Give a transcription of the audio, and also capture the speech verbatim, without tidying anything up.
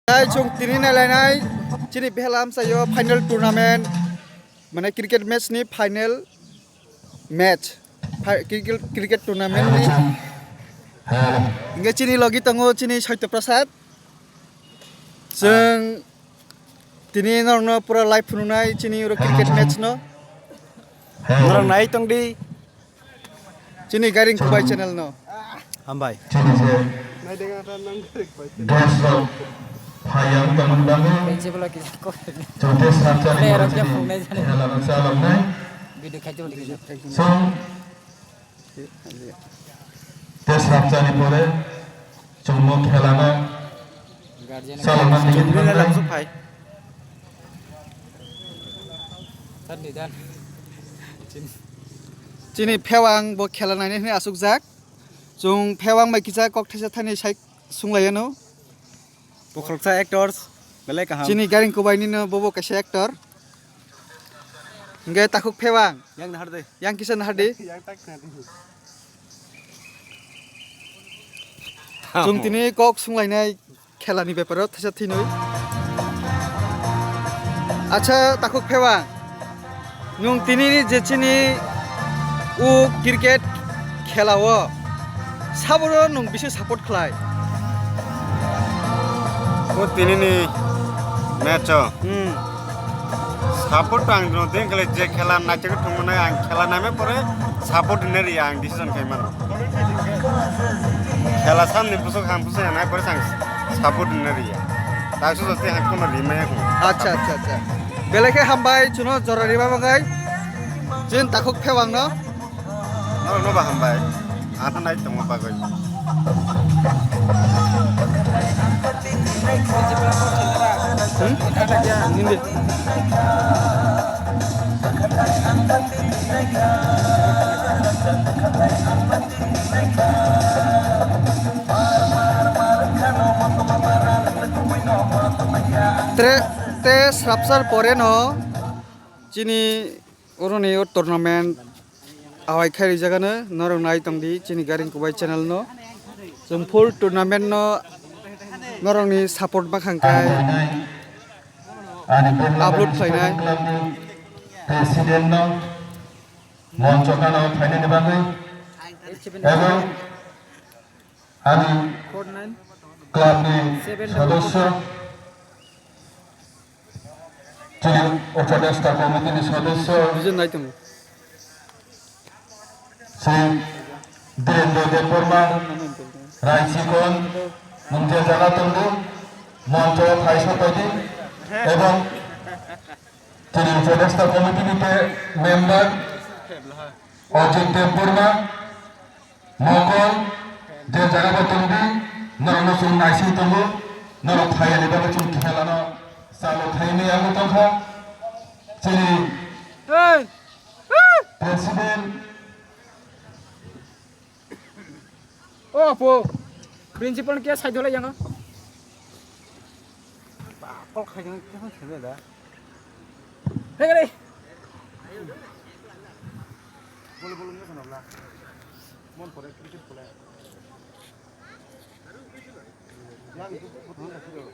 Tai chwng tini nailainai chini Bhelam sayo final tournament, mane cricket match ni final match. Pha-, cricket, cricket tournament ni. Hingke chini logi tongo chini Saitya Prasad. Chwng tini norokno pura live phunuknai chini oro cricket match no. Norok nai tongdi. Chini Gairing Kubai channel no. Hambai. Chini je guest rok phai yang tongmani bagwi chwng tei snapchat ni pore chini khela no chaloknai. Chwng tei snapchat ni pore chwng no khela no chalokna nigwi thangnai. Chini phewang bo khela nainai hwnwi achukjak. Chwng phewang bai kisa kok thaisa thani sai sunglaiyano. Bokhoroksa actors belai kaham. Chini Gairing Kubai nino bobo kaisa actor. Hingke takhuk phewang. Yang nahardi. Yang kisa nahardi. Chwng tini kok sunglainai. Khela ni beparo thaisa thinwi. Acha takhuk phewang. Nwng tini ni je chini o cricket khela o saboro nwng bisi support khlai. O tini ni match o. Hmm. Support ang dino teng kale je khela naitugwi thwngmani ang khela naimani pore support hinwi riya ang decision khai mano. Khela samni bwswk ham bwswk hinwi pore ang support hinwi riya. Taksu jote ang kono rimaya kho. Acha, acha, acha. Belai khe hambai chuno jora rima bagwi. Jin takhuk phewang no. Norokno bo hambai. Ano nai tongma bagwi. Hmm? Hindi. Tre, te srapsar pore no chini Oroni o tournament awai khai rijagano norok nai tongdi chini Gairing Kubai channel no. Chwng full tournament no norokni support makhang khai upload khlainai. President no moncho gana phainani bagwi ebo ani club ni sodosyo, chini upodesta committee ni sodosyo, Bijin nai tongo. Sri Dhirendra Debbarma, Raichikon, mungje jaga tongdi, moncho phaisa tongdi, ebong chini upodesta committee ni te member Ajit Debbarma, Mokol, je jaga bo tongdi, norokno chwng naising tongo, norok phaiyani bagwi chwng khelano chalo khainwi abo tongkha. Chini president. O apo, principal khe saidolai yango. Kol khaijak khe sebe da. Hey, hey. Bolo, bolo, nung sana bla. Mon pore cricket pole.